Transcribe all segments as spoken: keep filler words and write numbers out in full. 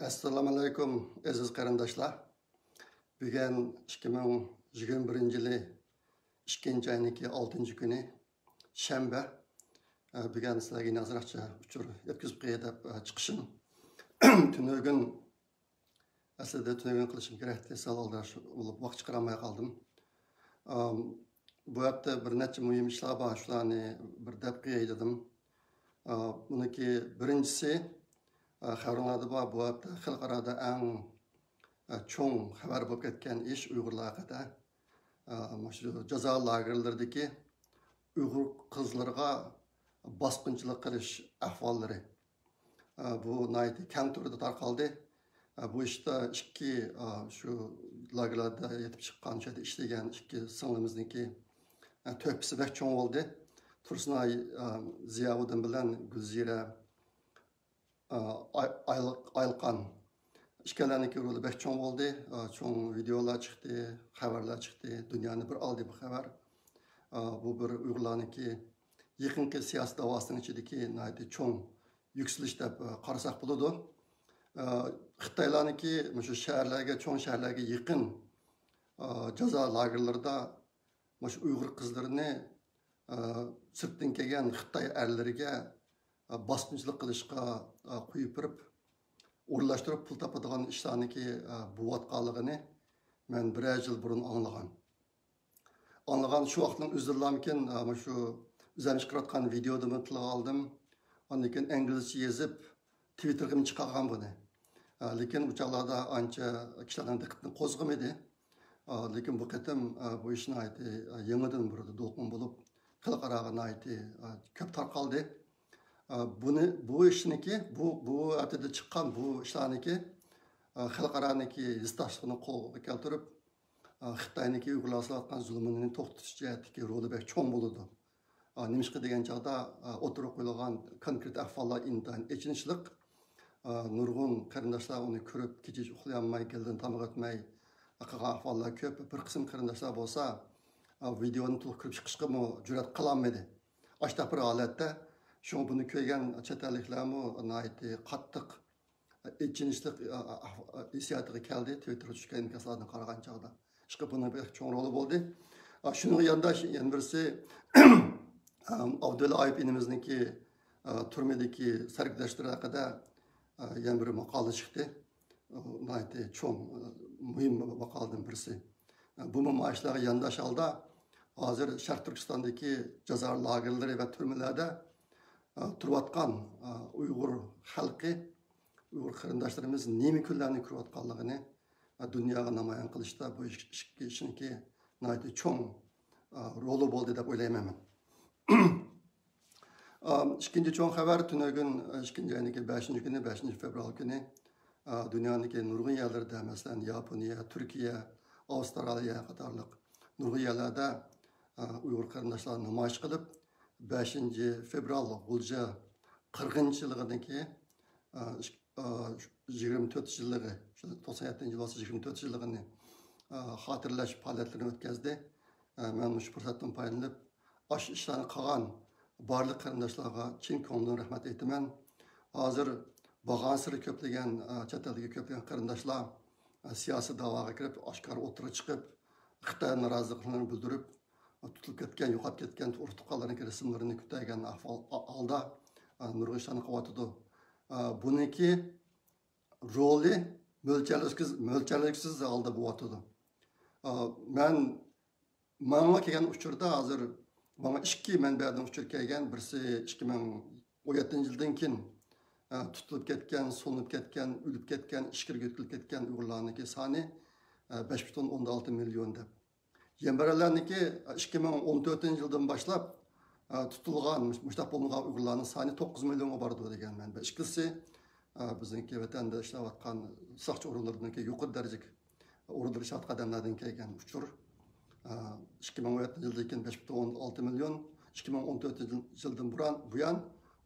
ئەسسالامۇئەلەيكۇم، ئەزىز قېرىنداشلار. بۈگۈن ئىككى مىڭ يىگىرمە بىرىنچى يىلى ئىككىنچى ئاينىڭكى ئالتىنچى كۈنى، شەنبە. ئە، بۈگۈن سىلەرگە يەنە ئازراقچە ئۇچۇر يەتكۈزۈپ قوياي دەپ، ئە، چىقىشىم. تۈنۈگۈن، ئەسلىدە تۈنۈگۈن قىلىشىم كېرەكتى، سەل ئالدىراش بولۇپ ۋاقىت چىقىرالماي قالدىم. ئام، بۇ ھەپتە بىر نەچچە مۇھىم ئىشلار بار، شۇلارنى بىر دەپ قوياي دېدىم. ئا، بۇنىڭكى بىرىنچىسى، ئا، خەۋىرىڭلاردا بار، بۇ ھەپتە خەلقئارادا ئەڭ، ئا، چوڭ خەۋەر بولۇپ كەتكەن ئىش ئۇيغۇرلار ھەققىدە. ئا، مۇشۇ جازا لاگېرلىرىدىكى ئۇيغۇر قىزلىرىغا باسقۇنچىلىق قىلىش ئەھۋاللىرى. ئا، بۇ ناھايىتى كەڭ تۈردە تارقالدى. ئا، بۇ ئىشتا ئىككى، ئا، شۇ لاگېرلاردا يېتىپ چىققان، شۇ يەردە ئىشلىگەن ئىككى سىڭلىمىزنىڭكى، ئا، تۆھپىسى بەك چوڭ بولدى. تۇرسۇنئاي، ئا، زىياۋۇدۇن بىلەن گۈلزىرە، ئا، ئاي-، ئايلىق-، ئايلىقان ئىككىلەرنىڭكى رولى بەك چوڭ بولدى. ئا، چوڭ ۋىدېئولار چىقتى، خەۋەرلەر چىقتى. دۇنيانى بىر ئالدى بۇ خەۋەر. ئا، بۇ بىر ئۇيغۇرلارنىڭكى يېقىنقى سىياسىي داۋاسىنىڭ ئىچىدىكى ناھايىتى چوڭ يۈكسىلىش دەپ، ئە، قارىساق بولىدۇ. ئە، خىتايلارنىڭكى مۇشۇ شەھەرلەرگە، چوڭ شەھەرلەرگە يېقىن، ئە، جازا لاگېرلىرىدا مۇشۇ ئۇيغۇر قىزلىرىنى، ئە، سىرتتىن كەلگەن خىتاي ئەرلىرىگە، ئە، باسقۇنچىلىق قىلىشقا، ئە، قويۇپ بېرىپ، ئورۇنلاشتۇرۇپ پۇل تاپىدىغان ئىشلارنىڭكى، ئە، بولۇۋاتقانلىقىنى مەن بىرەر يىل بۇرۇن ئاڭلىغان. ئاڭلىغان شۇ ۋاقىتنىڭ ئۆزىدىلامكىن، ئە، مۇشۇ ئۆزۈم چىقىرىۋاتقان ۋىدېودىمۇ تىلغا ئالدىم. ئاندىن كېيىن ئىنگلىزچە يېزىپ، تىۋىتتېرغىمۇ چىقارغان بۇنى. ئە، لېكىن ئۇ چاغلاردا ئانچە كىشىلەرنىڭ دىققىتىنى قوزغىمىدى. ئە، لېكىن بۇ قېتىم، ئە، بۇ ئىش ناھايىتى، ئە، يېڭىدىن بىر دولقۇن بولۇپ، خەلقئاراغا ناھايىتى، ئە، كۆپ تارقالدى. ئە، بۇنى، بۇ ئىشنىكى، بۇ، بۇ ھەپتىدە چىققان بۇ ئىشلارنىكى، ئە، خەلقئارانىڭكى ھېسداشلىقىنى قولغا كەلتۈرۈپ، ئا، خىتاينىڭكى ئۇيغۇرلارغا سېلىۋاتقان زۇلمىنى توختىتىش جەھەتتىكى رولى بەك چوڭ بولىدۇ. ئا، نېمىشقا دېگەن چاغدا، ئا، ئوتتۇرىغا قويۇلغان كونكرېت ئەھۋاللار ئىنتايىن ئېچىنىشلىق. ئا، نۇرغۇن قېرىنداشلار ئۇنى كۆرۈپ، كېچە ئۇخلىيالماي، گەلدىن تاماق ئۆتمەي قالغان ئەھۋاللار كۆپ. بىر قىسىم قېرىنداشلار بولسا، ئا، ۋىدېئونى تولۇق كۆرۈپ چىقىشقىمۇ جۈرئەت قىلالمىدى. ئاشۇنداق بىر ھالەتتە، شۇڭا بۇنى كۆرگەن چەت ئەللىكلەرمۇ ناھايىتى قاتتىق ئېچىنىشلىق، ئا، ئا، ئا، ھېسسىياتىغا كەلدى، تىۋىتتېرغا چۈشكەن ئىنكاسلاردىن قارىغان چاغدا. ئىشقىلىپ، بۇنىڭ بەك چوڭ رولى بولدى. ئا، شۇنىڭغا يانداش يەنە بىرسى، ئابدۇللا ئايۇپ ئىنىمىزنىڭكى، ئا، تۈرمىدىكى سەرگۈزەشتلىرى ھەققىدە، ئا، يەنە بىر ماقالە چىقتى. ئۇ ناھايىتى چوڭ، ئا، مۇھىم ماقالىدىن بىرسى. ئا، بۇمۇ مانا شۇلارغا يانداش ھالدا ھازىر شەرقىي تۈركىستاندىكى جازا لاگېرلىرى ۋە تۈرمىلەردە، ئا، تۇرۇۋاتقان، ئا، ئۇيغۇر خەلقى، ئۇيغۇر قېرىنداشلىرىمىز نېمە كۈنلەرنى كۆرۈۋاتقانلىقىنى، ئا، دۇنياغا نامايان قىلىشتا بۇ ئىش-، ئىككى ئىشنىڭكى ناھايىتى چوڭ، ئا، رولى بولدى دەپ ئويلايمەن مەن. ئا، ئىككىنچى چوڭ خەۋەر تۈنۈگۈن، ئىككىنچى ئاينىڭكى بەشىنچى كۈنى، بەشىنچى فېۋرال كۈنى، ئا، دۇنيانىڭكى نۇرغۇن يەرلىرىدە، مەسىلەن، ياپونىيە، تۈركىيە، ئاۋسترالىيە قاتارلىق نۇرغۇن يەرلەردە، ئا، ئۇيغۇر قېرىنداشلار نامايىش قىلىپ، بەشىنچى فېۋرال غۇلجا قىرغىنچىلىقىنىڭكى، ئا، ئىك-، ئا، يىگىرمە تۆت يىللىقى، شۇ توقسان يەتتىنچى يىل بولسا يىگىرمە تۆت يىللىقىنى، ئا، خاتىرىلەش پائالىيەتلىرىنى ئۆتكەزدى. ئا، مەن مۇشۇ پۇرسەتتىن پايدىلىنىپ، ئاشۇ ئىشلارنى قىلغان بارلىق قېرىنداشلارغا چىن كۆڭلۈمدىن رەھمەت ئېيتىمەن. ھازىر بارغانسېرى كۆپلىگەن، ئا، چەت ئەلدىكى كۆپلىگەن قېرىنداشلار، ئا، سىياسىي داۋاغا كىرىپ، ئاشكارا ئوتتۇرىغا چىقىپ، خىتاي نارازىلىقلىرىنى بىلدۈرۈپ، تۇتۇلۇپ كەتكەن، يوقاپ كەتكەن ئۇرۇق تۇغقانلىرىنىڭكى رەسىملىرىنى كۆتەرگەن ئەھۋال-، ھالدا، ئا، نۇرغۇن ئىشلارنى قىلىۋاتىدۇ. ئا، بۇنىڭكى رولى مۆلچەرلىگۈسىز، مۆلچەرلىگۈسىز ھالدا بولۇۋاتىدۇ. ئا، مەن، ماڭا كەلگەن ئۇچۇردا ھازىر ماڭا ئىككى مەنبەدىن ئۇچۇر كەلگەن، بىرسى ئىككى مىڭ ئون يەتتىنچى يىلدىن كېيىن، ئا، تۇتۇلۇپ كەتكەن، سولىنىپ كەتكەن، ئۆلۈپ كەتكەن، ئىچكىرىگە يۆتكىلىپ كەتكەن ئۇيغۇرلارنىڭكى سانى، ئا، بەش پۈتۈن ئوندىن ئالتە مىليون دەپ. يەنە بىرەرلەرنىڭكى ئىككى مىڭ ئون تۆتىنچى يىلدىن باشلاپ، ئا، تۇتۇلغان، مۇش-، مۇشتاق بولۇنغان ئۇيغۇرلارنىڭ سانى توققۇز مىليونغا بارىدۇ دېگەن مەنبە. ئىككىنچىسى، ئا، بىزنىڭكى ۋەتەندە ئىشلەۋاتقان ساقچى ئورۇنلىرىنىڭكى يۇقىرى دەرىجىلىك ئورۇندا ئىشلەۋاتقان ئادەملەردىن كەلگەن ئۇچۇر. ئا، ئىككى مىڭ ئون يەتتىنچى يىلدىن كېيىن بەش پۈتۈن ئوندىن ئالتە مىليون، ئىككى مىڭ ئون تۆتىنچى يىلدىن بۇران، بۇيان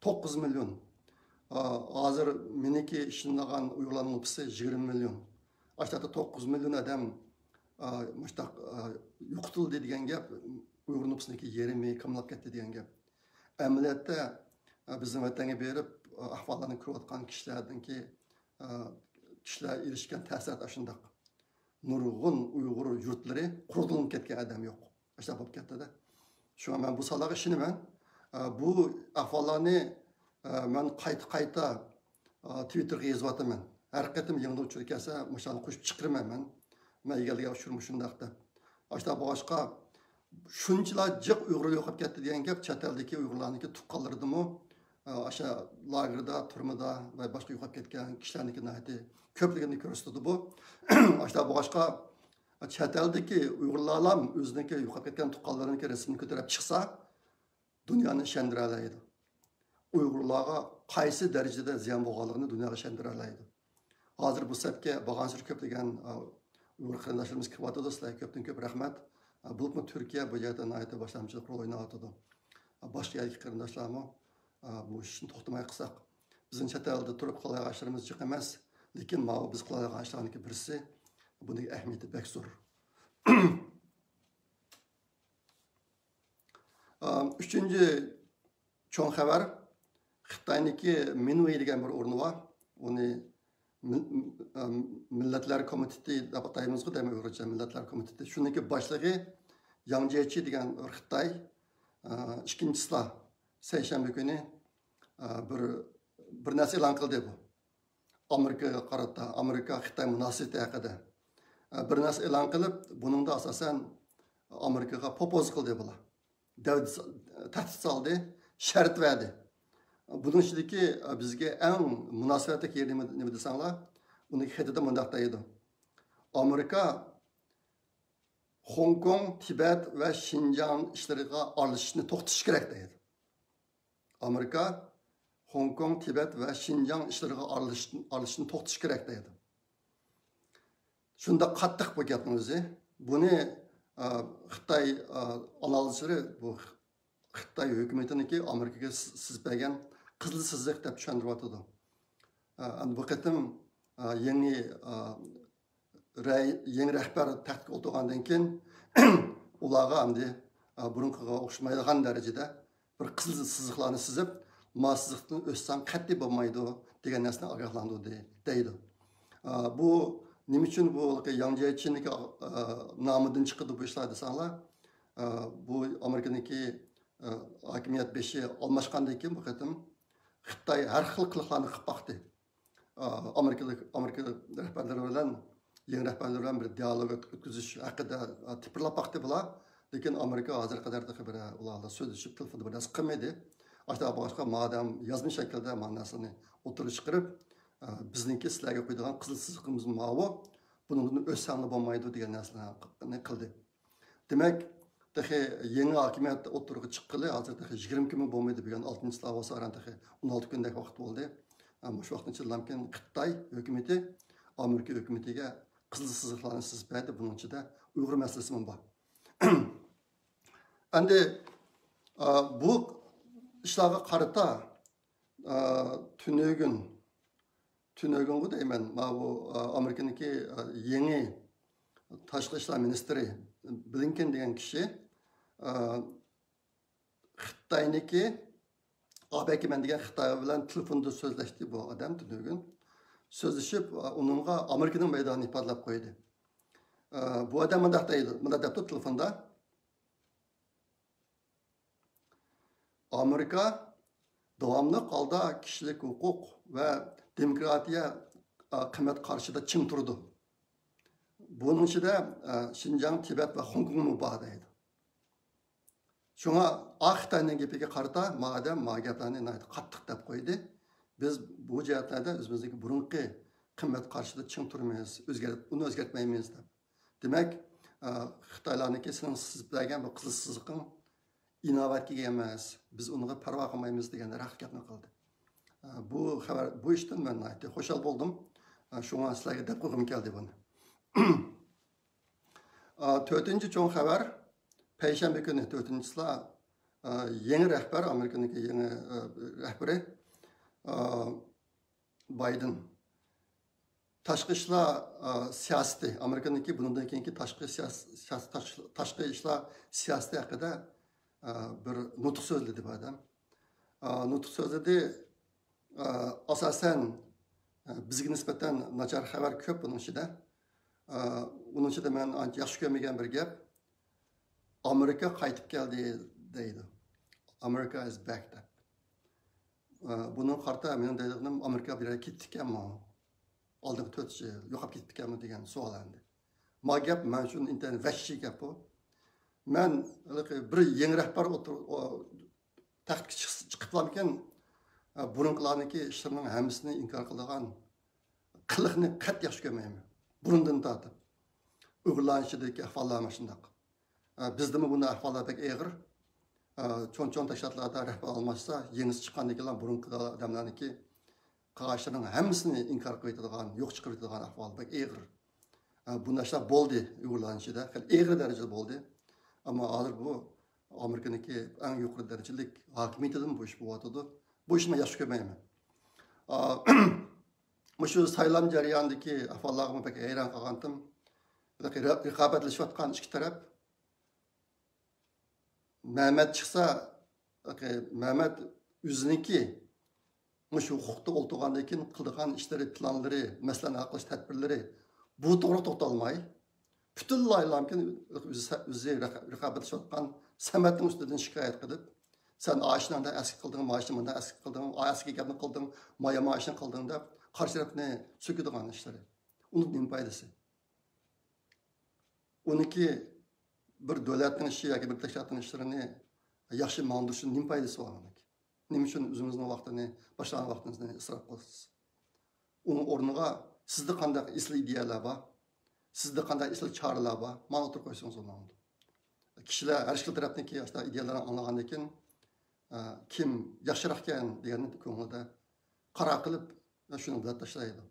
توققۇز مىليون. ئا، ھازىر مېنىڭكى ئىشلىنىدىغان ئۇيغۇرلارنىڭ نوپۇسى يىگىرمە مىليون. ئاشۇ يەردە توققۇز مىليون ئادەم، ئا، مۇشتاق، ئا، يوقىتىلدى دېگەن گەپ، ئۇيغۇر نوپۇسىنىڭكى يېرىمى كاملاپ كەتتى دېگەن گەپ. ئەمەلىيەتتە، ئا، بىزنىڭ ۋەتەنگە بېرىپ، ئا، ئەھۋاللارنى كۆرۈۋاتقان كىشىلەرنىڭكى، ئا، كىشىلەر ئېرىشكەن تەسىرات ئاشۇنداق. نۇرغۇن ئۇيغۇر يۇرتلىرى قۇرۇقلىنىپ كەتكەن ئادەم يوق. ئاشۇنداق بولۇپ كەتتىدە. شۇڭا مەن بۇ سانلارغا ئىشىنىمەن. ئە، بۇ ئەھۋاللارنى، ئە، مەن قايتا-قايتا، ئە، تىۋىتتېرغا يېزىۋاتىمەن. ھەر قېتىم يېڭىدىن ئۇچۇر كەلسە، مۇشۇلارنى قوشۇپ چىقىرىمەن مەن. مەن ئىگىلىگەن ئۇچۇر مۇشۇنداق دەپ. ئاشۇنداق بولغاچقا، شۇنچىلا جىق ئۇيغۇر يوقاپ كەتتى دېگەن گەپ چەت ئەلدىكى ئۇيغۇرلارنىڭكى تۇغقانلىرىدىمۇ، ئە، ئاشۇ لاگېردا، تۈرمىدە ۋە باشقا يوقاپ كەتكەن كىشىلەرنىڭكى ناھايىتى كۆپلۈكىنى كۆرسىتىدۇ بۇ. ئاشۇنداق بولغاچقا، چەت ئەلدىكى ئۇيغۇرلارلام ئۆزىنىڭكى يوقاپ كەتكەن تۇغقانلىرىنىڭكى رەسىمىنى كۆتۈرۈپ چىقسا، دۇنيانى ئىشەندۈرەلەيدۇ. ئۇيغۇرلارغا قايسى دەرىجىدە زىيان بولغانلىقىنى دۇنياغا ئىشەندۈرەلەيدۇ. ھازىر بۇ سەپكە بارغانسېرى كۆپلىگەن، ئا، ئۇيغۇر قېرىنداشلىرىمىز كىرىۋاتىدۇ. سىلەرگە كۆپتىن كۆپ رەھمەت. ئا، بولۇپمۇ تۈركىيە بۇ جەھەتتە ناھايىتى باشلامچىلىق رول ئويناۋاتىدۇ. ئا، باشقا يەردىكى قېرىنداشلارمۇ، ئا، بۇ ئىشنى توختىماي قىلساق، بىزنىڭ چەت ئەلدە تۇرۇپ قالايىغان ئىشلىرىمىز جىق ئەمەس، لېكىن ماۋۇ بىز قىلالايدىغان ئىشلارنىڭكى بىرسى، بۇنىڭ ئەھمىيىتى بەك زور. ئا، ئۈچىنچى چوڭ خەۋەر، خىتاينىڭكى مىنۋېي دېگەن بىر ئورنى بار. ئۇنى مىل-، ئا، مىللەتلەر كومىتېتى دەپ ئاتايمىزغۇ دەيمەن ئۇيغۇرچە، مىللەتلەر كومىتېتى. شۇنىڭكى باشلىقى ياڭ جيېچى دېگەن بىر خىتاي، ئا، ئىككىنچىسىلا سەيشەنبە كۈنى، ئا، بىر، بىر نەرسە ئېلان قىلدى بۇ. ئامېرىكىغا قارىتا، ئامېرىكا خىتاي مۇناسىۋىتى ھەققىدە، ئە، بىر نەرسە ئېلان قىلىپ، بۇنىڭدا ئاساسەن ئامېرىكىغا پوپوز قىلدى بۇلار. دەۋ-، تەھدىت سالدى، شەرت بەردى. بۇنىڭ ئىچىدىكى، ئە، بىزگە ئەڭ مۇناسىۋەتلىك يېرى نېمە، نېمە دېسەڭلار، ئۇنىڭ خېتىدە مۇنداق دەيدۇ. ئامېرىكا خوڭكوڭ، تىبەت ۋە شىنجاڭ ئىشلىرىغا ئارىلىشىشنى توختىتىش كېرەك دەيدۇ. ئامېرىكا خوڭكوڭ، تىبەت ۋە شىنجاڭ ئىشلىرىغا ئارىلىشىشنى، ئارىلىشىشنى توختىتىش كېرەك دەيدۇ. شۇنداق قاتتىق بۇ گەپنىڭ ئۆزى. بۇنى، ئا، خىتاي، ئا، ئانالىزچىلىرى بۇ خىتاي ھۆكۈمىتىنىڭكى ئامېرىكىغا سىز-، سىزىپ بەرگەن قىزىل سىزىق دەپ چۈشەندۈرۈۋاتىدۇ. ئا، ئەمدى بۇ قېتىم، ئا، يېڭى، ئا، رەي-، يېڭى رەھبەر تەختكە ئولتۇرغاندىن كېيىن، ئۇلارغا ئەمدى، ئا، بۇرۇنقىغا ئوخشىمايدىغان دەرىجىدە بىر قىزىل سىزىقلارنى سىزىپ، ما سىزىقتىن ئۆتسەڭ قەتئىي بولمايدۇ دېگەن نەرسىنى ئاگاھلاندۇردى، دەيدۇ. ئا، بۇ نېمە ئۈچۈن بۇ ياڭ جيېچىنىڭكى، ئا، نامىدىن چىقىدۇ بۇ ئىشلار دېسەڭلار، ئا، بۇ ئامېرىكىنىڭكى، ئا، ھاكىمىيەت بېشى ئالماشقاندىن كېيىن بۇ قېتىم خىتاي ھەر خىل قىلىقلارنى قىلىپ باقتى. ئا، ئامېرىكىلىق، ئامېرىكا رەھبەرلىرى بىلەن، يېڭى رەھبەرلەر بىلەن بىر دىئالوگ ئۆتكۈزۈش ھەققىدە، ئا، تىپىرلاپ باقتى بۇلار. لېكىن ئامېرىكا ھازىرغا قەدەر تېخى بىر، ئۇلار بىلەن سۆزلىشىپ، تېلېفوندا بىر نەرسە قىلمىدى. ئاشۇنداق بولغاچقا، مادەم يازما شەكىلدە مانا نەرسىنى ئوتتۇرىغا چىقىرىپ، ئا، بىزنىڭكى سىلەرگە قويىدىغان قىزىل سىزىقىمىز ماۋۇ، بۇنىڭدىن ئۆتسەڭلار بولمايدۇ دېگەن نەرسىنى قىلدى. دېمەك، تېخى يېڭى ھاكىمىيەت ئوتتۇرىغا چىققىلى ھازىر تېخى يىگىرمە كۈنمۇ بولمىدى. بۈگۈن ئالتىنچى تاۋۇز، ئاران تېخى ئون ئالتە كۈندەك ۋاقىت بولدى. ئەمما شۇ ۋاقىتنىڭ ئىچىدىلامكىن خىتاي ھۆكۈمىتى ئامېرىكا ھۆكۈمىتىگە قىزىل سىزىقلارنى سىزىپ بەردى. بۇنىڭ ئىچىدە ئۇيغۇر مەسىلىسىمۇ بار. ئەمدى، ئا، بۇ ئىشلارغا قارىتا، ئا، تۈنۈگۈن، تۈنۈگۈنغۇ دەيمەن، ماۋۇ، ئا، ئامېرىكىنىڭكى، ئا، يېڭى تاشقى ئىشلار مىنىستىرى بلىنكېن دېگەن كىشى، ئا، خىتاينىڭكى ئابەكىمەن دېگەن خىتاي بىلەن تېلېفوندا سۆزلەشتى بۇ ئادەم تۈنۈگۈن. سۆزلىشىپ، ئا، ئۇنىڭغا ئامېرىكىنىڭ مەيدانىنى ئىپادىلەپ قويدى. ئا، بۇ ئادەم مۇنداق دەيدۇ، مۇنداق دەپتۇ تېلېفوندا. ئامېرىكا داۋاملىق ھالدا كىشىلىك ھوقۇق ۋە دېموكراتىيە، ئا، قىممەت قارىشىدا چىڭ تۇرىدۇ. بۇنىڭ ئىچىدە، ئا، شىنجاڭ، تىبەت ۋە خوڭكوڭمۇ بار دەيدۇ. شۇڭا ئا خىتاينىڭ گېپىگە قارىتا مادەم ما گەپلەرنى ناھايىتى قاتتىق دەپ قويدى. بىز بۇ جەھەتلەردە ئۆزىمىزنىڭكى بۇرۇنقى قىممەت قارىشىدا چىڭ تۇرىمىز، ئۆزگەرت-، ئۇنى ئۆزگەرتمەيمىز دەپ. دېمەك، ئا، خىتايلارنىڭكى سېنىڭ سىزىپ بەرگەن بۇ قىزىل سىزىقىڭ ئىناۋەتكە ئىگە ئەمەس، بىز ئۇنىڭغا پەرۋا قىلمايمىز دېگەن رەخت گەپنى قىلدى. ئا، بۇ خەۋەر، بۇ ئىشتىن مەن ناھايىتى خۇشال بولدۇم. ئا، شۇڭا سىلەرگە دەپ قويغۇم كەلدى بۇنى. ئا، تۆتىنچى چوڭ خەۋەر، پەيشەنبە كۈنى تۆتىنچىسىلا، ئا، يېڭى رەھبەر، ئامېرىكىنىڭكى يېڭى، ئا، رەھبىرى، ئا، بايدېن. تاشقى ئىشلار، ئا، سىياسىتى، ئامېرىكىنىڭكى بۇنىڭدىن كېيىنكى تاشقى سىياس-، سىياس-، تاش-، تاشقى ئىشلار سىياسىتى ھەققىدە، ئا، بىر نۇتۇق سۆزلىدى بۇ ئادەم. ئا، نۇتۇق سۆزلىدى. ئا، ئاساسەن، بىزگە نىسبەتەن ناچار خەۋەر كۆپ بۇنىڭ ئىچىدە. ئۇنىڭ ئىچىدە مەن ئانچە ياخشى كۆرمىگەن بىر گەپ، ئامېرىكا قايتىپ كەلدى دەيدۇ. America is back دەپ. بۇنىڭغا قارىتا مېنىڭ دەيدىغىنىم، ئامېرىكا بىر يەرگە كېتىپتىكەنمۇ؟ ئالدىنقى تۆت يىل يوقاپ كېتىپتىكەنمۇ دېگەن سوئال ئەمدى. ما گەپ مەن ئۈچۈن ئىنتايىن ۋەھشىي گەپ بۇ. مەن ھېلىقى بىر يېڭى رەھبەر ئولتۇر-، ئو-، تەختكە چىقس-، چىقىپلامكىن، ئە، بۇرۇنقىلارنىڭكى ئىشلىرىنىڭ ھەممىسىنى ئىنكار قىلىدىغان قىلىقنى قەتئىي ياخشى كۆرمەيمەن. بۇرۇندىن تارتىپ. ئۇيغۇرلارنىڭ ئىچىدىكى ئەھۋاللار مانا شۇنداق. ئە، بىزدىمۇ بۇنداق ئەھۋاللار بەك ئېغىر. ئە، چوڭ چوڭ تەشكىلاتلاردا رەھبەر ئالماشسا، يېڭىسى چىققاندىن كېيىن بۇرۇنقى ئادەملەرنىڭكى قىلغان ئىشلىرىنىڭ ھەممىسىنى ئىنكار قىلىۋېتىدىغان، يوق چىقىرىۋېتىدىغان ئەھۋال بەك ئېغىر. ئە، بۇ نەرسىلەر بولدى ئۇيغۇرلارنىڭ ئىچىدە، خېلى ئېغىر دەرىجىدە بولدى. ئەمما ھازىر بۇ ئامېرىكىنىڭكى ئەڭ يۇقىرى دەرىجىلىك ھاكىمىيىتىدىمۇ بۇ ئىش بولۇۋاتىدۇ. بۇ ئىشنى مەن ياخشى كۆرمەيمەن. ئا، مۇشۇ سايلام جەريانىدىكى ئەھۋاللارغىمۇ بەك ھەيران قالغانتىم. رىقابەتلىشىۋاتقان ئىككى تەرەپ مەمەت چىقسا، مەمەت ئۆزىنىڭكى مۇشۇ ھوقۇقتا ئولتۇرغاندىن كېيىن قىلىدىغان ئىشلىرى، پىلانلىرى، مەسىلىنى ھەل قىلىش تەدبىرلىرى، بۇ توغرا توختالماي، پۈتۈنلەي لامكىن ئۆزى، ئۆزى رىقابەتلىشىۋاتقان سەمەتنىڭ ئۈستىدىن شىكايەت قىلىپ، سەن ئاشۇنىڭدا ئەسكى قىلدىڭ، ماشىنىڭدا ئەسكى قىلدىڭ، ئەسكى گەپنى قىلدىڭ، مايا ماشىنى قىلدىڭ دەپ، قارشى تەرەپنى سۆكىدىغان ئىشلىرى. ئۇنىڭ نېمە پايدىسى؟ ئۇنىڭكى بىر دۆلەتنىڭ ئىشى ياكى بىر تەشكىلاتنىڭ ئىشلىرىنى ياخشى ماڭدۇرۇشنىڭ نېمە پايدىسى بار ئۇنىڭكى؟ نېمە ئۈچۈن ئۆزىڭىزنىڭ ۋاقتىنى، باشقىلارنىڭ ۋاقتىنى ئىسراپ قىلىسىز؟ ئۇنىڭ ئورنىغا سىزدە قانداق ئېسىل ئىدىيەلەر بار؟ سىزدە قانداق ئېسىل چارىلەر بار؟ مانا ئوتتۇرىغا قويسىڭىز بولمامدۇ؟ كىشىلەر ھەر ئىككىلا تەرەپنىڭكى ئاشۇنداق ئىدىيەلەرنى ئاڭلىغاندىن كېيىن، ئە، كىم ياخشىراقكەن دېگەننى كۆڭلىدە قارار قىلىپ، شۇنى بىلەپ تاشلايدۇ.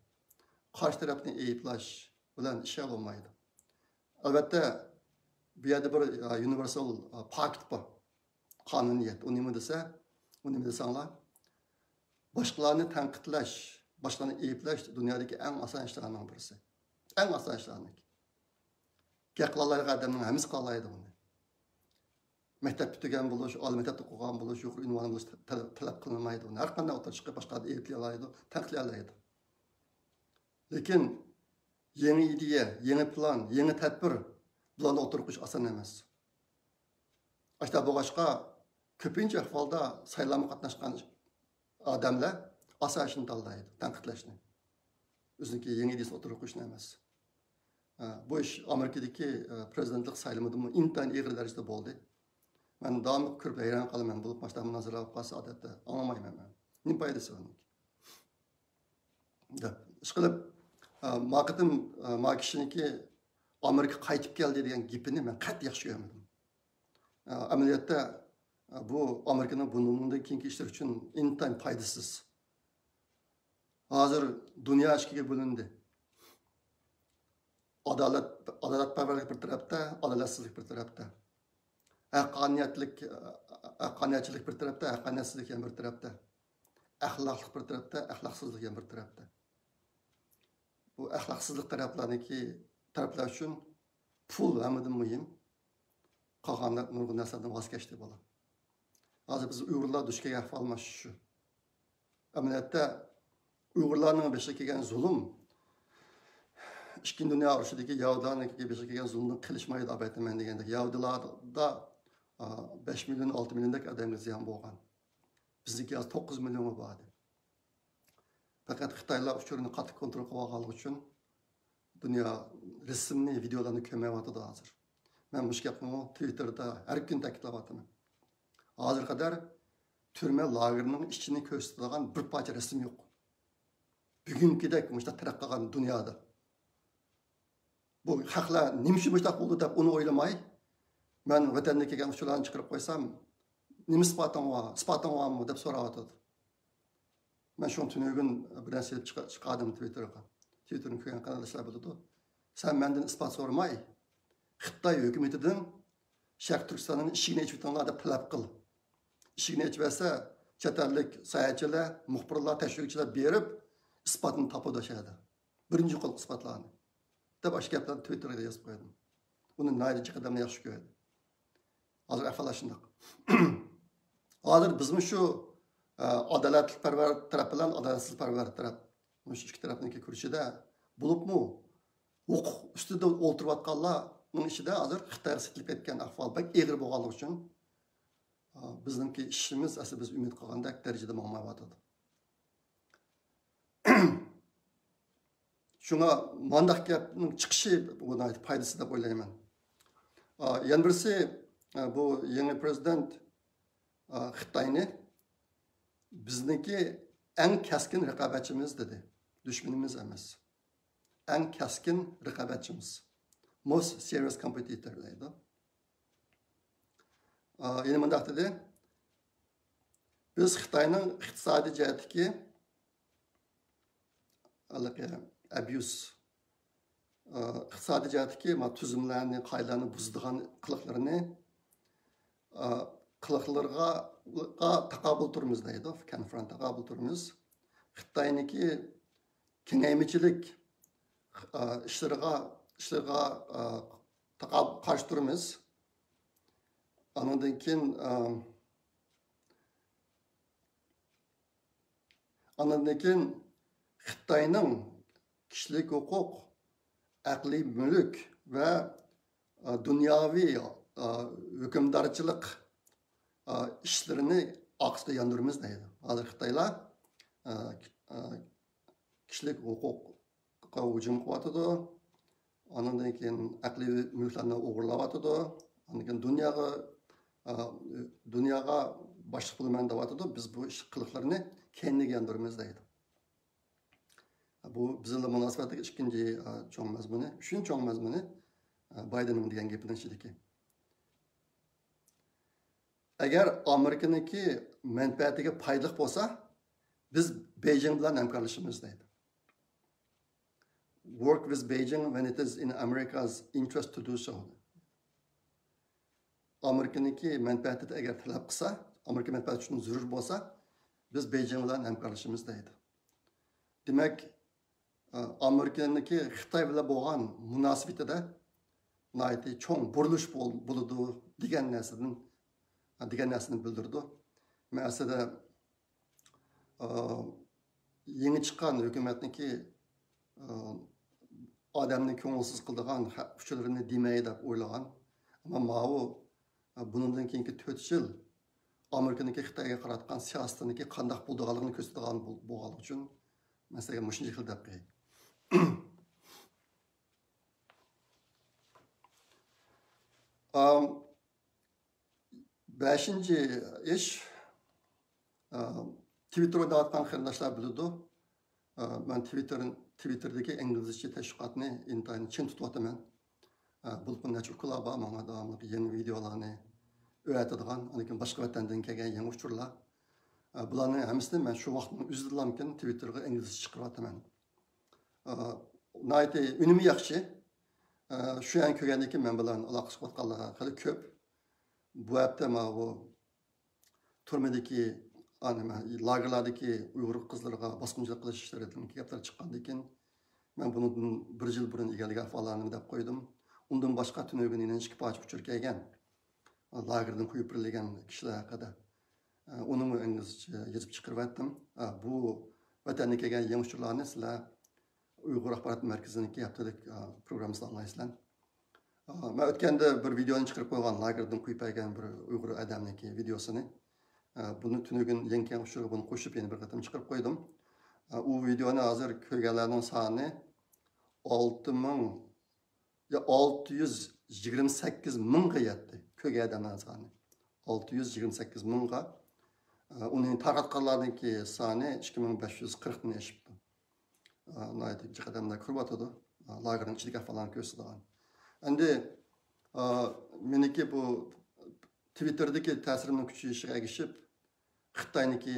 قارشى تەرەپنى ئەيىبلەش بىلەن ئىش ھەل بولمايدۇ. ئەلۋەتتە، بۇ يەردە بىر، ئە، يۇنىۋېرسال، ئە، پاكىت بار. قانۇنىيەت. ئۇ نېمە دېسە، ئۇ نېمە دېسەڭلار، باشقىلارنى تەنقىدلەش، باشقىلارنى ئەيىبلەش دۇنيادىكى ئەڭ ئاسان ئىشلارنىڭ بىرسى. ئەڭ ئاسان ئىشلارنىڭ. گەپ قىلالايدىغان ئادەمنىڭ ھەممىسى قىلالايدۇ ئۇنى. مەكتەپ پۈتتۈرگەن بولۇش، ئالىي مەكتەپتە ئوقۇغان بولۇش، يۇقىرى ئۇنۋان بولۇش تەلەپ، تەلەپ قىلىنمايدۇ. ھەر قانداق ئوتتۇرىغا چىقىپ، باشقىلارنى ئەيىبلىيەلەيدۇ، تەنقىدلىيەلەيدۇ. لېكىن يېڭى ئىدىيە، يېڭى پىلان، يېڭى تەدبىر، بۇلارنى ئوتتۇرىغا قويۇش ئاسان ئەمەس. ئاشۇنداق بولغاچقا، كۆپىنچە ئەھۋالدا سايلامغا قاتناشقان ئادەملەر ئاساسىي ئىشنى تاللايدۇ، تەنقىدلەشنى. ئۆزىنىڭكى يېڭى ئىدىيەسىنى ئوتتۇرىغا قويۇشنى ئەمەس. ئە، بۇ ئىش ئامېرىكىدىكى، ئە، پىرېزىدېنتلىق سايلىمىدىمۇ ئىنتايىن ئېغىر دەرىجىدە بولدى. مەن داۋاملىق كۆرۈپ ھەيران قالىمەن، بولۇپ مۇشۇنداق مۇنازىرە بولۇپ قالسا، ئادەتتە ئاڭلىمايمەن مەن. نېمە پايدىسى بار ئۇنىڭ؟ دەپ. ئىشقىلىپ، ئە، ما قېتىم، ئە، ما كىشىنىڭكى ئامېرىكا قايتىپ كەلدى دېگەن گېپىنى مەن قەتئىي ياخشى كۆرمىدىم. ئە، ئەمەلىيەتتە، ئە، بۇ ئامېرىكىنىڭ بۇنىڭدىن كېيىنكى ئىشلىرى ئۈچۈن ئىنتايىن پايدىسىز. ھازىر دۇنيا ئىككىگە بۆلۈندى. ئادالەت، ئادالەتپەرۋەرلىك بىر تەرەپتە، ئادالەتسىزلىك بىر تەرەپتە. ھەققانىيەتلىك، ھەققانىيەتچىلىك بىر تەرەپتە، ھەققانىيەتسىزلىك يەنە بىر تەرەپتە. ئەخلاقلىق بىر تەرەپتە، ئەخلاقسىزلىق يەنە بىر تەرەپتە. بۇ ئەخلاقسىزلىق تەرەپلەرنىڭكى، تەرەپلەر ئۈچۈن پۇل ھەممىدىن مۇھىم. قالغان نۇرغۇن نەرسىلەردىن ۋاز كەچتى بۇلار. ھازىر بىز ئۇيغۇرلار دۇچ كەلگەن ئەھۋال مانا شۇ. ئەمەلىيەتتە ئۇيغۇرلارنىڭ بېشىغا كەلگەن زۇلۇم، ئىككىنچى دۇنيا ئۇرۇشىدىكى يەھۇدىيلارنىڭ بېشىغا كەلگەن زۇلۇمدىن قېلىشمايدۇ ئەلۋەتتە مەن دېگەندەك. يەھۇدىيلاردا، ئا، بەش مىليون، ئالتە مىليوندەك ئادەمگە زىيان بولغان. بىزنىڭكى ھازىر توققۇز مىليونغا باردى. پەقەت خىتايلار ئۇ چۆلنى قاتتىق كونترول قىلىۋالغانلىقى ئۈچۈن دۇنيا رەسىمنى، ۋىدېئولارنى كۆرمەيۋاتىدۇ ھازىر. مەن مۇشۇ گەپنىمۇ تىۋىتتېردا ھەر كۈنى تەكىتلەۋاتىمەن. ھازىرغا قەدەر تۈرمە لاگېرنىڭ ئىچىنى كۆرسىتىدىغان بىر پارچە رەسىم يوق. بۈگۈنكىدەك مۇشۇنداق تەرەققىي قىلغان دۇنيادا. بۇ خەقلەر نېمە ئۈچۈن مۇشۇنداق بولدى دەپ ئۇنى ئويلىماي، مەن ۋەتەندىن كەلگەن ئۇچۇرلارنى چىقىرىپ قويسام، نېمە ئىسپاتىڭ بار، ئىسپاتىڭ بارمۇ دەپ سوراۋاتىدۇ. مەن شۇڭا تۈنۈگۈن بىر نەرسە ئېلىپ چىقا-، چىقاردىم تىۋىتتېرغا. تىۋىتتېرنى كۆرگەن قېرىنداشلار بىلىدۇ. سەن مەندىن ئىسپات سورىماي، خىتاي ھۆكۈمىتىدىن شەرقىي تۈركىستاننىڭ ئىشىكىنى ئېچىۋېتىڭلار دەپ تەلەپ قىل. ئىشىكنى ئېچىۋەتسە، چەت ئەللىك ساياھەتچىلەر، مۇخبىرلار، تەشۋىقچىلار بېرىپ، ئىسپاتنى تاپىدۇ شۇ يەردە. بىرىنچى قول ئىسپاتلارنى. دەپ ئاشۇ گەپلەرنى تىۋىتتېرغا يازىپ قويدۇم. ئۇنى ناھايىتى جىق ئادەملەر ياخشى كۆرىدۇ. ھازىر ئەھۋاللار شۇنداق. ھازىر بىزمۇ شۇ، ئە، ئادالەتلىكپەرۋەر تەرەپ بىلەن ئادالەتسىزلىكپەرۋەر تەرەپ. مۇشۇ ئىككى تەرەپنىڭكى كۈرىشىدە، بولۇپمۇ ھوقۇق ئۈستىدە ئولتۇرۇۋاتقانلارنىڭ ئىچىدە ھازىر خىتايغا سېتىلىپ كەتكەن ئەھۋال بەك ئېغىر بولغانلىقى ئۈچۈن، ئا، بىزنىڭكى ئىشىمىز ئەسلى بىز ئۈمىد قىلغاندەك دەرىجىدە ماڭمايۋاتىدۇ. شۇڭا مانداق گەپنىڭ چىقىشى بۇ ناھايىتى پايدىسىز دەپ ئويلايمەن. ئا، يەنە بىرسى، ئا، بۇ يېڭى پرېزىدېنت، ئا، خىتاينى بىزنىڭكى ئەڭ كەسكىن رىقابەتچىمىز دېدى. دۈشمىنىمىز ئەمەس. ئەڭ كەسكىن رىقابەتچىمىز. Most serious competitor دەيدۇ. ئا، يەنە مۇنداق دېدى. بىز خىتاينىڭ ئىقتىسادىي جەھەتتىكى ھېلىقى ئەبيۇز، ئا، ئىقتىسادىي جەھەتتىكى ما تۈزۈملەرنى، قائىدىلەرنى بۇزىدىغان قىلىقلىرىنى، ئا، قىلىقلىرىغا، غا تاقابىل تۇرىمىز دەيدۇ. كونفرونت تاقابىل تۇرىمىز. خىتاينىڭكى كېڭەيمىچىلىك، ئا، ئىشلىرىغا، ئىشلىرىغا، ئا، تاقابىل قارشى تۇرىمىز. ئانىڭدىن كېيىن، ئا، ئانىڭدىن كېيىن خىتاينىڭ كىشىلىك ھوقۇق، ئەقلىي مۈلۈك ۋە، ئا، دۇنياۋى، ئا، ھۆكۈمدارچىلىق، ئا، ئىشلىرىنى ئارقىسىغا ياندۇرىمىز دەيدۇ. ھازىر خىتايلار، ئا، ئا، كىشىلىك ھوقۇققا ھۇجۇم قىلىۋاتىدۇ. ئاندىن كېيىن ئەقلىي مۈلۈكلەرنى ئوغرىلاۋاتىدۇ. ئاندىن كېيىن دۇنياغا، ئا، دۇنياغا باشلىق بولىمەن دەۋاتىدۇ. بىز بۇ ئىش قىلىقلىرىنى كەينىگە ياندۇرىمىز دەيدۇ. بۇ بىز بىلەن مۇناسىۋەتلىك ئىككىنچى، ئا، چوڭ مەزمۇنى. ئۈچىنچى چوڭ مەزمۇنى، ئا، بايدېننىڭ دېگەن گېپىنىڭ ئىچىدىكى. ئەگەر ئامېرىكىنىڭكى مەنپەئەتىگە پايدىلىق بولسا، بىز بېيجىڭ بىلەن ھەمكارلىشىمىز دەيدۇ. Work with Beijing when it is in America's interest to do so. ئامېرىكىنىڭكى مەنپەئەتىدە ئەگەر تەلەپ قىلسا، ئامېرىكا مەنپەئەتى ئۈچۈن زۆرۈر بولسا، بىز بېيجىڭ بىلەن ھەمكارلىشىمىز دەيدۇ. دېمەك، ئامېرىكىنىڭكى خىتاي بىلەن بولغان مۇناسىۋىتىدە ناھايىتى چوڭ بۇرۇلۇش بول-، بولىدۇ دېگەن نەرسىدىن، دېگەن نەرسىنى بىلدۈرىدۇ. مەن ئەسلىدە، ئا، يېڭى چىققان ھۆكۈمەتنىڭكى، ئا، ئادەمنى كۆڭۈلسىز قىلىدىغان خە-، ئۇچۇرلىرىنى دېمەي دەپ ئويلىغان. ئەمما ماۋۇ، ئا، بۇنىڭدىن كېيىنكى تۆت يىل ئامېرىكىنىڭكى خىتايغا قاراتقان سىياسىتىنىڭكى قانداق بولىدىغانلىقىنى كۆرسىتىدىغان بول-، بولغانلىقى ئۈچۈن مەن سىلەرگە مۇشۇنچە خىل دەپ قوياي. ئام، بەشىنچى ئىش، ئام، تىۋىتتېر ئويناۋاتقان قېرىنداشلار بىلىدۇ. ئا، مەن تىۋىتتېر، تىۋىتتېردىكى ئىنگلىزچە تەشۋىقاتنى ئىنتايىن چىڭ تۇتۇۋاتىمەن. ئا، بولۇپمۇ نەچچە ئۇكىلار بار ماڭا داۋاملىق يېڭى ۋىدېئولارنى ئۆگىتىدىغان، ئاندىن كېيىن باشقا ۋەتەندىن كەلگەن يېڭى ئۇچۇرلار. ئا، بۇلارنىڭ ھەممىسىنى مەن شۇ ۋاقىتنىڭ ئۆزىدىلامكىن تىۋىتتېرغا ئىنگلىزچە چىقىرىۋاتىمەن. ئا، ناھايىتى ئۈنۈمى ياخشى. ئا، شۇ يەرنى كۆرگەندىن كېيىن مەن بىلەن ئالاقىلىشىۋاتقانلار خېلى كۆپ. بۇ ھەپتە ماۋۇ تۈرمىدىكى، ئا، نېمە، لاگېرلاردىكى ئۇيغۇر قىزلىرىغا باسقۇنچىلىق قىلىش ئىشلىرىدىكى گەپلەر چىققاندىن كېيىن، مەن بۇنىڭدىن بىر يىل بۇرۇن ئىگىلىگەن ئەھۋاللارنى دەپ قويدۇم. ئۇندىن باشقا تۈنۈگۈن يەنە ئىككى پارچە ئۇچۇر كەلگەن. لاگېردىن قويۇپ بېرىلگەن كىشىلەر ھەققىدە. ئۇنىمۇ ئىنگلىزچە يېزىپ چىقىرىۋەتتىم. بۇ ۋەتەندىن كەلگەن يېڭى ئۇچۇرلارنى سىلەر ئۇيغۇر ئاخبارات مەركىزىنىڭكى ھەپتىلىك پروگراممىسىدا ئاڭلايسىلەر. مەن ئۆتكەندە بىر ۋىدېئونى چىقىرىپ قويغان، لاگېردىن قويۇپ بەرگەن بىر ئۇيغۇر ئادەمنىڭكى ۋىدېئوسىنى. بۇنى تۈنۈگۈن يېڭى كەلگەن ئۇچۇرغا بۇنى قوشۇپ يەنە بىر قېتىم چىقىرىپ قويدۇم. ئۇ ۋىدېئونى ھازىر كۆرگەنلەرنىڭ سانى ئالتە مىڭ يا، ئالتە يۈز يىگىرمە سەككىز مىڭغا يەتتى كۆرگەن ئادەملەرنىڭ سانى. ئالتە يۈز يىگىرمە سەككىز مىڭغا، ئۇنى تارقاتقانلارنىڭكى سانى ئىككى مىڭ بەش يۈز قىرىقتىن ئېشىپتۇ. ناھايىتى جىق ئادەملەر كۆرۈۋاتىدۇ. لاگېرنىڭ ئىچىدىكى ئەھۋاللارنى كۆرسىتىدىغان. ئەمدى، مېنىڭكى بۇ تىۋىتتېردىكى تەسىرىمنىڭ كۈچىيىشىگە ئەگىشىپ، خىتاينىڭكى،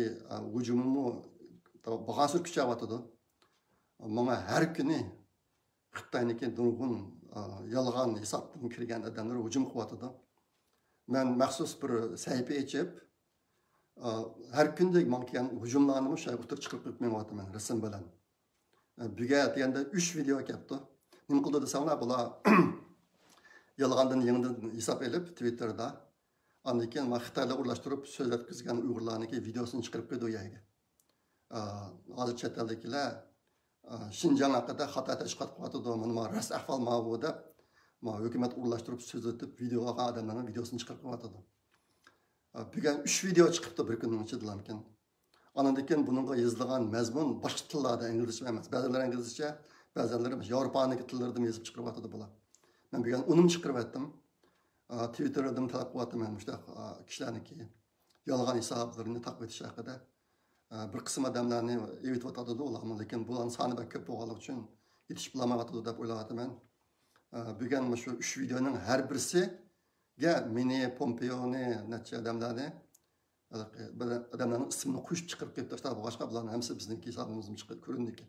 ھۇجۇمىمۇ بارغانسېرى كۈچەيۋاتىدۇ. ماڭا ھەر كۈنى خىتاينىڭكى نۇرغۇن، ئا، يالغان ھېسابتىن كىرگەن ئادەملەر ھۇجۇم قىلىۋاتىدۇ. مەن مەخسۇس بىر سەھىپە ئېچىپ، ئا، ھەر كۈندە ماڭا كەلگەن ھۇجۇملارنىمۇ شۇ يەرگە ئوتتۇرىغا چىقىرىپ قويۇپ مېڭىۋاتىمەن رەسىم بىلەن. ئا، بۈگۈن دېگەندە ئۈچ ۋىدېئو كەپتۇ. نېمە قىلدى دېسەڭلار، بۇلار يالغاندىن يېڭىدىن ھېساب ئېلىپ تىۋىتتېردا. ئاندىن كېيىن مانا خىتايلار ئورۇنلاشتۇرۇپ سۆزلەتكۈزگەن ئۇيغۇرلارنىڭكى ۋىدېئوسىنى چىقىرىپ قويدى ئۇ يەرگە. ئا، ھازىر چەت ئەلدىكىلەر ئا، شىنجاڭ ھەققىدە خاتا تەشۋىقات قىلىۋاتىدۇ، مانا، مانا راست ئەھۋال ماۋۇ دەپ، ما ھۆكۈمەت ئورۇنلاشتۇرۇپ سۆزلىتىپ، ۋىدېو ئالغان ئادەملەرنىڭ ۋىدېوسىنى چىقىرىپ قويۇۋاتىدۇ. ئا، بۈگۈن ئۈچ ۋىدېو چىقىپتۇ بىر كۈننىڭ ئىچىدىلامكىن. ئاندىن كېيىن بۇنىڭغا يېزىلغان مەزمۇن باشقا تىللاردا، ئىنگلىزچە ئەمەس، بەزىلىرى ئىنگلىزچە، بەزىلىرى ياۋروپانىڭكى تىللىرىدىمۇ يېزىپ چىقىرىۋاتىدۇ بۇلار. مەن بۈگۈن ئۇنىمۇ چىقىرىۋەتتىم. ئا، تىۋىتتېردىمۇ تەلەپ قىلىۋاتىمەن مۇشۇنداق، ئا، كىشىلەرنىڭكى يالغان ھېسابلىرىنى تاقىۋېتىش ھەققىدە. ئە، بىر قىسىم ئادەملەرنى ئېۋىتىۋاتىدۇ ئۇلارمۇ، لېكىن بۇلارنىڭ سانى بەك كۆپ بولغانلىقى ئۈچۈن يېتىشىپ بولالمايۋاتىدۇ دەپ ئويلاۋاتىمەن. ئە، بۈگۈن مۇشۇ ئۈچ ۋىدېونىڭ ھەر بىرسىگە مېنى، پومپېئونى، نەچچە ئادەملەرنى، ھېلىقى بىر ئادەملەرنىڭ ئىسمىنى قوشۇپ چىقىرىپ قېلىپ تاشلاپ بولغاچقا، بۇلارنىڭ ھەممىسى بىزنىڭكى ھېسابىمىزدىن چىقىپ كۆرۈندىكى.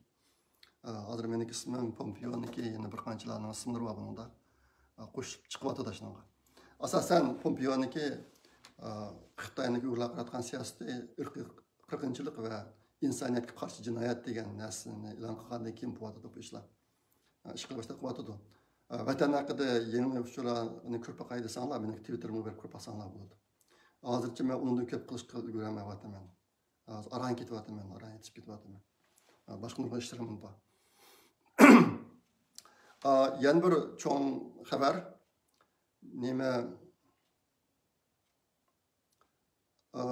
ئە، ھازىر مېنىڭكى ئىسمىم، پومپېئونىڭكى، يەنە بىر قانچىلارنىڭ ئىسىملىرى بار بۇنىڭدا. ئە، قوشۇپ چىقىۋاتىدۇ شۇنىڭغا. ئاساسەن پومپېئونىڭكى، ئە، خىتاينىڭ ئۇيغۇرلارغا قاراتقان سىياسىتى ئىرقىي قىرغىنچىلىق ۋە ئىنسانىيەتكە قارشى جىنايەت دېگەن نەرسىنى ئېلان قىلغاندىن كېيىن بولۇۋاتىدۇ بۇ ئىشلار. ئە، ئىشقا باشلاپ قىلىۋاتىدۇ. ئە، ۋەتەن ھەققىدە يېڭى ئۇچۇرلارنى كۆرۈپ باقاي دېسەڭلار، مېنىڭ تىۋىتتېرىمغا بېرىپ كۆرۈپ باقساڭلار بولىدۇ. ھازىرچە مەن ئۇنىڭدىن كۆپ قىلىشقا ئۈلگۈرەلمەيۋاتىمەن. ھازىر ئاران كېتىۋاتىمەن، ئاران يېتىشىپ كېتىۋاتىمەن. ئە، باشقا نۇرغۇن ئىشلىرىم بار. ئە، يەنە بىر چوڭ خەۋەر. نېمە، ئە،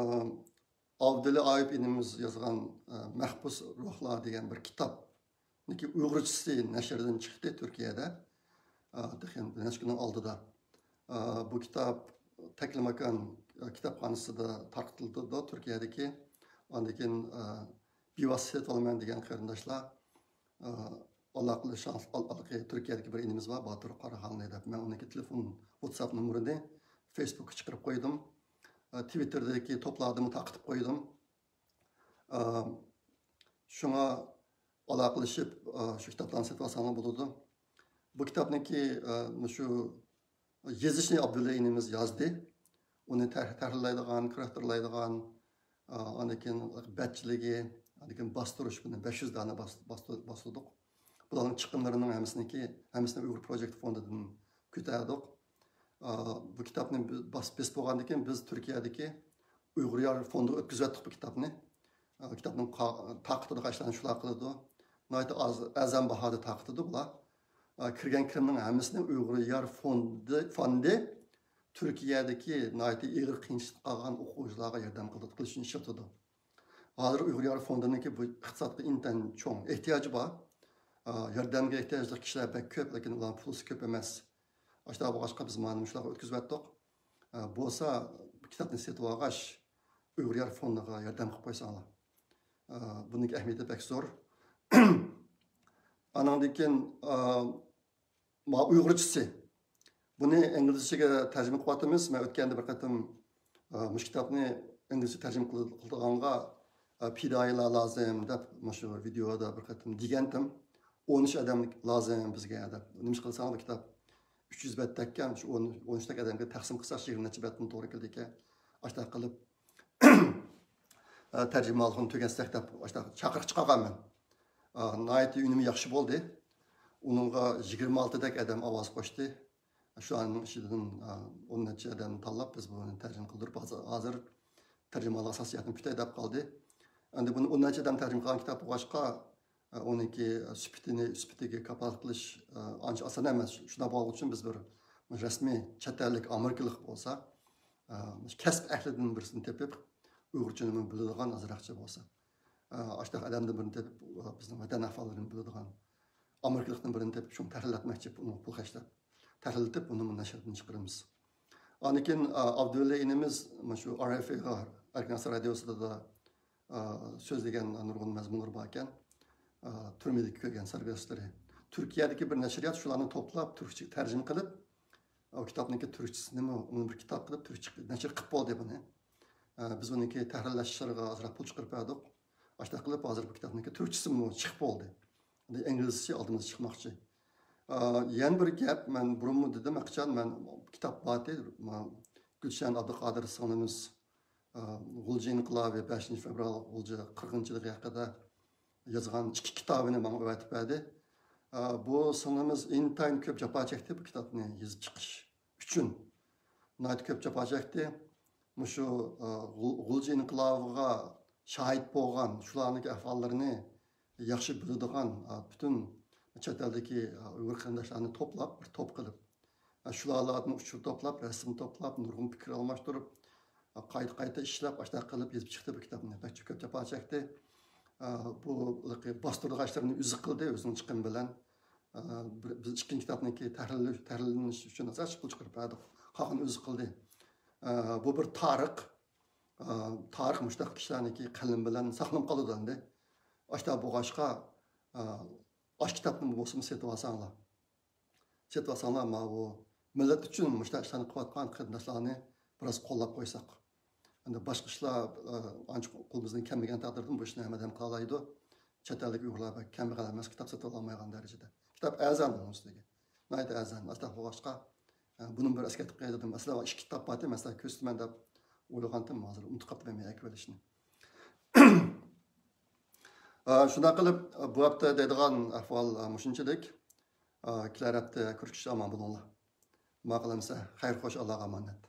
ئابدۇللا ئايۇپ ئىنىمىز يازغان، ئە، مەھبۇس روھلار دېگەن بىر كىتابنىڭكى ئۇيغۇرچىسى نەشردىن چىقتى تۈركىيەدە. ئە، تېخى بىر نەچچە كۈننىڭ ئالدىدا. ئە، بۇ كىتاب تەكلىماكان، ئە، كىتابخانىسىدا تارقىتىلىدۇ تۈركىيەدىكى. ئاندىن كېيىن، ئە، بىۋاسىتە سېتىۋالىمەن دېگەن قېرىنداشلار، ئە، ئالاقىلىشىڭ-، ئال-، ئالقى تۈركىيەدىكى بىر ئىنىمىز بار، باتۇر قاراخانلى دەپ. مەن ئۇنىڭكى تېلېفون، ۋاتساپ نومۇرىنى فېيسبۇكقا چىقىرىپ قويدۇم. ئە، تىۋىتتېردىكى توپلاردىمۇ تارقىتىپ قويدۇم. ئە، شۇڭا ئالاقىلىشىپ، ئە، شۇ كىتابلارنى سېتىۋالساڭلار بولىدۇ. بۇ كىتابنىڭكى، ئە، مۇشۇ يېزىشنى ئابدۇللا ئىنىمىز يازدى. ئۇنى تەھ-، تەھرىرلەيدىغان، كوررېكتورلايدىغان، ئا، ئاندىن كېيىن بەتچىلىكى، ئاندىن كېيىن باستۇرۇش، بۇنى بەش يۈز دانە باس-، باستۇ-، باستۇردۇق. بۇلارنىڭ چىقىملىرىنىڭ ھەممىسىنىڭكى، ھەممىسىنى ئۇيغۇر پروجېكت فوندىدىن كۆتەردۇق. ئا، بۇ كىتابنى بىز باس-، بېسىپ بولغاندىن كېيىن بىز تۈركىيەدىكى ئۇيغۇر يار فوندىغا ئۆتكۈزۈۋەتتۇق بۇ كىتابنى. ئا، كىتابنىڭ قا-، تارقىتىدىغان ئىشلارنى شۇلار قىلىدۇ. ناھايىتى ئاز، ئەرزان باھادا تارقىتىدۇ بۇلار. ئا، كىرگەن كىرىمنىڭ ھەممىسىنى ئۇيغۇر يار فوندى، فوندى تۈركىيەدىكى ناھايىتى ئېغىر قىيىنچىلىقتا قالغان ئوقۇغۇچىلارغا ياردەم قىلىدۇ، قىلىش ئۈچۈن ئىشلىتىدۇ. ھازىر ئۇيغۇر يار فوندىنىڭكى بۇ ئىقتىسادقا ئىنتايىن چوڭ ئېھتىياجى بار. ئا، ياردەمگە ئېھتىياجلىق كىشىلەر بەك كۆپ، لېكىن ئۇلارنىڭ پۇلىسى كۆپ ئەمەس. ئاشۇنداق بولغاچقا بىز مانا مۇشۇلارغا ئۆتكۈزۈۋەتتۇق. ئا، بولسا بۇ كىتابنى سېتىۋالغاچ ئۇيغۇر يار فوندىغا ياردەم قىلىپ قويساڭلار. ئا، بۇنىڭكى ئەھمىيىتى بەك زور. ئانىڭدىن كېيىن، ئا، ما ئۇيغۇرچىسى. بۇنى ئىنگلىزچىگە تەرجىمە قىلىۋاتىمىز. مەن ئۆتكەندە بىر قېتىم، ئا، مۇشۇ كىتابنى ئىنگلىزچە تەرجىمە قىل-، قىلىدىغانغا، ئا، پىدائىيلار لازىم دەپ مۇشۇ ۋىدېيودا بىر قېتىم دېگەنتىم. ئون ئۈچ ئادەم لازىم بىزگە دەپ. نېمىش قىلساڭ بۇ كىتاب ئۈچ يۈز بەتتەككەن، شۇ ئون، ئون ئۈچتەك ئادەمگە تەقسىم قىلساق يىگىرمە نەچچە بەتتىن توغرا كېلىدىكەن. ئاشۇنداق قىلىپ، ئە، تەرجىمىھالىقنى تۈگەتسەك دەپ، ئاشۇنداق چاقىرىق چىقارغانمەن. ئە، ناھايىتى ئۈنۈمى ياخشى بولدى. ئۇنىڭغا يىگىرمە ئالتىدەك ئادەم ئاۋاز قوشتى. شۇلارنىڭ ئىچىدىن، ئە، ئون نەچچە ئادەمنى تاللاپ، بىز بۇنى تەرجىمە قىلدۇرۇپ، ھازىر، ھازىر تەرجىمىھالىق ئاساسىيەتنى پۈتەي دەپ قالدى. ئەمدى بۇنى ئون نەچچە ئادەم تەرجىمە قىلغان كىتاب بولغاچقا، ئۇنىڭكى سۈپىتىنى، سۈپىتىگە كاپالەتلىك قىلىش ئانچە ئاسان ئەمەس. شۇنداق بولغان ئۈچۈن بىز بىر رەسمىي چەت ئەللىك ئامېرىكىلىق بولسا، كەسىپ ئەھلىدىن بىرسىنى تېپىپ، ئۇيغۇرچىنىمۇ بىلىدىغان ئازراقچە بولسا، ئاشۇنداق ئادەمدىن بىرنى تېپىپ، بىزنىڭ ۋەتەن ئەھۋاللىرىنى بىلىدىغان ئامېرىكىلىقتىن بىرنى تېپىپ، شۇنى تەھرىرلەتمەكچى، ئۇنىڭغا پۇل خەجلەپ، تەھرىرلىتىپ، ئۇنى نەشردىن چىقىرىمىز. ئاندىن كېيىن، ئابدۇۋەلى ئىنىمىز مانا شۇ ئار ئېف ئېغا، ئەركىن ئاسىيا رادىيوسىدا، ئا، سۆزلىگەن نۇرغۇن مەزمۇنلىرى بار ئىكەن. ئا، تۈرمىدىكى كۆرگەن سەرگۈزەشتلىرى. تۈركىيەدىكى بىر نەشرىيات شۇلارنى توپلاپ، تۈركچىگە تەرجىمە قىلىپ، ئۇ كىتابنىڭكى تۈركچىسىنىمۇ، ئۇنى بىر كىتاب قىلىپ، تۈركچە نەشر قىلىپ بولدى بۇنى. ئا، بىز ئۇنىڭكى تەھرىرلەش ئىشلىرىغا ئازراق پۇل چىقىرىپ بەردۇق. ئاشۇنداق قىلىپ، ھازىر بۇ كىتابنىڭكى تۈركچىسىمۇ چىقىپ بولدى. ئەمدى ئىنگلىزچىسى ئالدىمىزدا چىقماقچى. ئا، يەنە بىر گەپ، مەن بۇرۇنمۇ دېدىم، ھەقىچان مەن كىتاب بارتى، ما، گۈلشەن ئابدۇقادىر سىڭلىمىز، ئا، غۇلجا ئىنقىلابى، بەشىنچى فېۋرال غۇلجا قىرغىنچىلىقى ھەققىدە يازغان ئىككى كىتابىنى ماڭا ئەۋەتىپ بەردى. ئا، بۇ سىڭلىمىز ئىنتايىن كۆپ جاپا چەكتى بۇ كىتابنى يېزىپ چىقىش ئۈچۈن. ناھايىتى كۆپ جاپا چەكتى. مۇشۇ، ئا، غۇ-، غۇلجا ئىنقىلابىغا شاھىت بولغان، شۇلارنىڭكى ئەھۋاللىرىنى، ياخشى بىلىدىغان، ئا، پۈتۈن چەت ئەلدىكى، ئا، ئۇيغۇر قېرىنداشلارنى توپلاپ، بىر توپ قىلىپ، ئا، شۇلارلاردىن ئۇچۇر توپلاپ، رەسىم توپلاپ، نۇرغۇن پىكىر ئالماشتۇرۇپ، ئا، قايتا، قايتا ئىشلەپ، ئاشۇنداق قىلىپ يېزىپ چىقتى بۇ كىتابنى. بەك كۆپ جاپا چەكتى. ئا، بۇ باستۇرىدىغان ئىشلىرىنى ئۆزى قىلدى، ئۆزىنىڭ چىقىمى بىلەن. ئا، بىر، بىز ئىككىنچى كىتابنىڭكى تەھرىرلىنىش، تەھرىرلىنىش ئۈچۈن ئازراق پۇل چىقىرىپ بەردۇق. قالغىنىنى ئۆزى قىلدى. ئا، بۇ بىر تارىخ. ئا، تارىخ مۇشۇنداق كىشىلەرنىڭكى قەلىمى بىلەن ساقلىنىپ قالىدۇ ئەمدى. ئاشۇنداق بولغاچقا، ئا، ئاش كىتابنى بولسىمۇ سېتىپ ئالساڭلار. سېتىۋالساڭلار، ماۋۇ مىللەت ئۈچۈن مۇشۇنداق ئىشلارنى قىلىۋاتقان قېرىنداشلارنى بىراز قوللاپ قويساق. ئەمدى باشقا ئىشلار، ئە، ئانچە قولىمىزدىن كەلمىگەن تەقدىردىمۇ بۇ ئىشنى ھەممە ئادەم قىلالايدۇ. چەت ئەلدىكى ئۇيغۇرلار بەك كەمبەغەل ئەمەس، كىتاب سېتىۋالالمايدىغان دەرىجىدە. كىتاب ئەرزان ئۇنىڭ ئۈستىگە. ناھايىتى ئەرزان. ئاشۇنداق بولغاچقا، ئە، بۇنىمۇ بىر ئەسكەرتىپ قوياي دېدىم. ئەسلى ئىككى كىتاب بار ئىدى، مەسىلەن، كۆرسىتىمەن دەپ ئويلىغانتىم، ھازىر ئۇنتۇپ قاپتىمەن مەن ئەكىۋېلىشنى. ئە، شۇنداق قىلىپ، بۇ ھەپتە دەيدىغان ئەھۋال، ئە، مۇشۇنچىلىك. ئە، كېلەر ھەپتە كۆرۈشكىچە ئامان بولۇڭلار. ماقۇل ئەمىسە، خەير خوش، ئاللاغا ئامانەت.